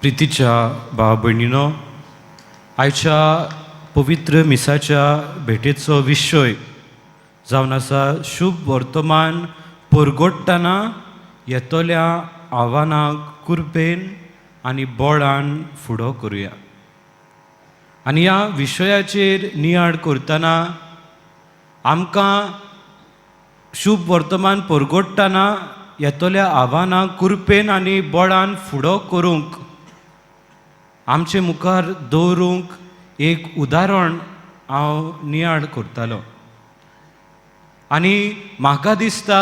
प्रितीच्या भाव भयणीनो, आयच्या पवित्र मिसाच्या भेटेचो विशय जावन आसा शुभ वर्तमान परगोडटना येतल्या आव्हानाक कुरपेन आनी बळान फुडो करुया. आनी ह्या विशयाचेर नियाळ करतना आमकां शुभ वर्तमान परगोडटना येतल्या आव्हानाक कुरपेन आनी बळान फुडो करूंक आमचे मुखार दवरूंक एक उदाहरण हांव नियाळ करतालो. आनी म्हाका दिसता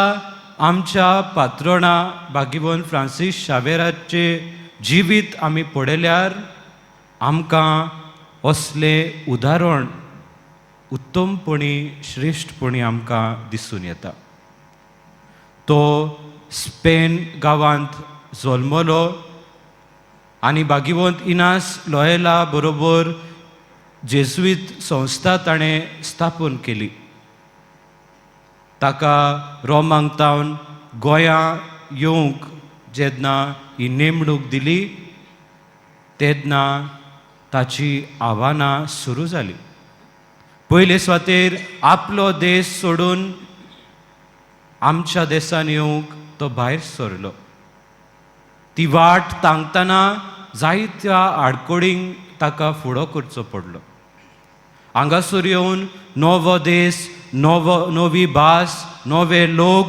आमच्या पात्रोणा भागीवन फ्रांसीस शावेराचे जिवीत आमी पळयल्यार आमकां असलें उदाहरण उत्तमपणी श्रेश्ठपणी आमकां दिसून येता. तो स्पेन गांवांत जल्मलो आनी भागीवंत इनास लोयला बरोबर जेजुईत संस्था ताणें स्थापन केली. ताका रोमांक तावन गोंया येवंक जेन्ना ही नेमणूक दिली तेन्ना ताची आव्हानां सुरू जाली. पयले सुवातेर आपलो देश सोडून आमच्या देसान येवंक तो भायर सरलो. ती वाट तांकतना जायत्या आडकोडींक ताका फुडो करचो पडलो. हांगासर येवन नवो देश, नवो नवी भास, नवे लोक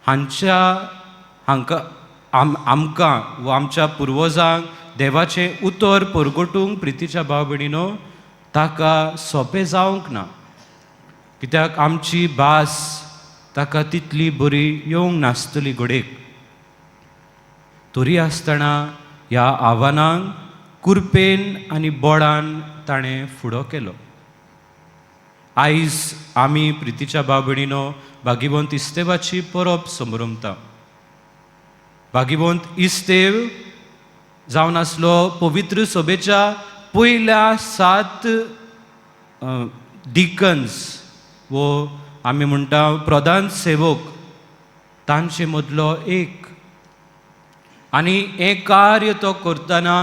हांच्या हांकां आमकां वा आमच्या पुर्वजांक देवाचें उतर परगटूंक प्रितीच्या भाव भयणीनो ताका सोंपें जावंक ना, कित्याक आमची भास ताका तितली बरी येवंक नासतली घडयेक. तरी आसतना ह्या आव्हानांक कुरपेन आनी बळान ताणें फुडो केलो. आयज आमी प्रितीच्या भाव भयणीनो भागीवंत इस्तेवाची परब समरमता. भागीवंत इस्तेव जावन आसलो पवित्र सभेच्या पयल्या 7 डिकन्स वो आमी म्हणटा प्रधान सेवक तांचे मदलो एक. आनी हें कार्य तो करतना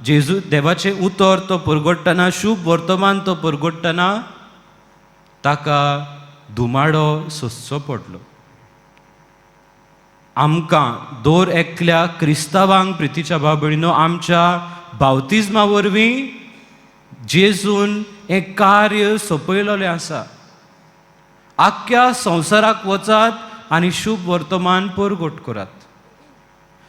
जेजू देवाचें उतर तो परगोडटना शुभ वर्तमान तो परगोडटना ताका धुमाडो सोंसचो पडलो. आमकां दर एकल्या क्रिस्तांवांक प्रितीच्या भाव भयणीनो आमच्या बावतिज्मा वरवीं जेजून हें कार्य सोंपयलेलें आसा. आख्ख्या संवसाराक वचात आनी शुभ वर्तमान परगट करात.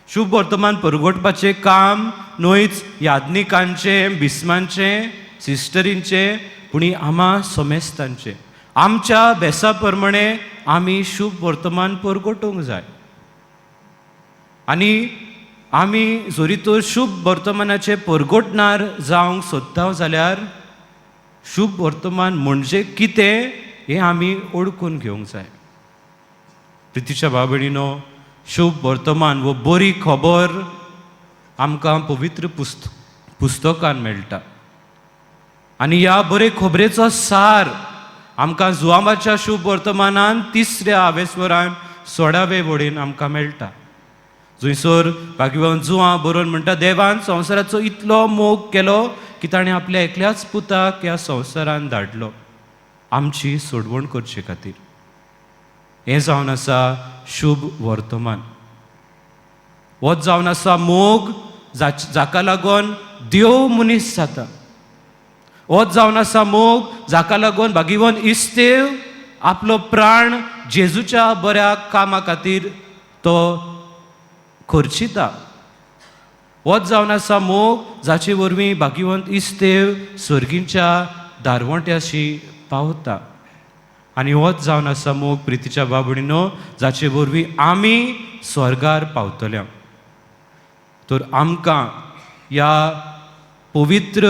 शुभ वर्तमान परगटपाचें काम न्हयच याज्ञिकांचें, बिस्मांचें, सिस्टरींचें, पूण आमा समेस्तांचें. आमच्या बेसा प्रमाणे आमी शुभ वर्तमान परगटूंक जाय. आनी आमी जरी तर शुभ वर्तमानाचें परगटणार जावंक सोदता जाल्यार शुभ वर्तमान म्हणजे कितें हें आमी ओळखून घेवंक जाय. प्रितीच्या भाव भयणीनो, शुभ वर्तमान वो बरी खबर आमकां पवित्र पुस्तकान मेळटा. आनी ह्या बरे खबरेचो सार आमकां जुवामाच्या शुभ वर्तमानान तिसऱ्या आवेस्वरान 16वे वडीन आमकां मेळटा. जंयसर भागीवन जुवां बरोवन म्हणटा, देवान संवसाराचो इतलो मोग केलो की ताणें आपल्या एकल्याच पुताक ह्या संवसारान धाडलो आमची सोडवण करचे खातीर. हें जावन आसा शुभ वर्तमान. होच जावन आसा मोग जाका लागून देव मनीस जाता. होच जावन आसा मोग जाका लागून भागीवन इस्तेव आपलो प्राण जेजूच्या बऱ्या कामा खातीर तो खर्चिता. होच जावन आसा मोग जाचे वरवीं भागीवंत इस्तेव सर्गींच्या दारवंट्याशी पावता. आनी होच जावन आसा मोग प्रितीच्या बाबणीनो जाचे वरवीं आमी स्वर्गार पावतले. तर आमकां ह्या पवित्र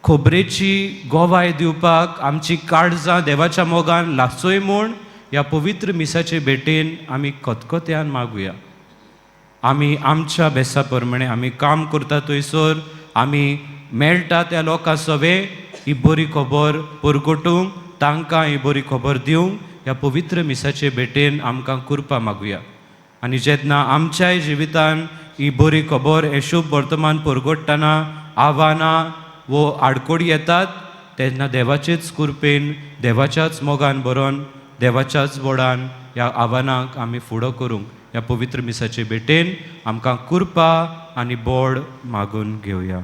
खबरेची गोवाय दिवपाक आमची काळजां देवाच्या मोगान लासोय म्हूण ह्या पवित्र मिसाचे भेटेन आमी खतखत्यान मागुया. आमी आमच्या बेसा प्रमाणे आमी काम करता थंयसर आमी मेळटा त्या लोकां सवे ही बरी खबर परगटूंक, तांकां ही बरी खबर दिवंक ह्या पवित्र मिसाचे भेटेन आमकां कृपा मागुया. आनी जेन्ना आमच्याय जिवितान ही बरी खबर, हें शुभ वर्तमान परगटतना आव्हानां वो आडकोडी येतात, तेन्ना देवाचेच कृपेन, देवाच्याच मोगान बरोवन, देवाच्याच बोडान ह्या आव्हानांक आमी फुडो करूंक ह्या पवित्र मिसाचे भेटेन आमकां कृपा आनी बोड मागून घेवया.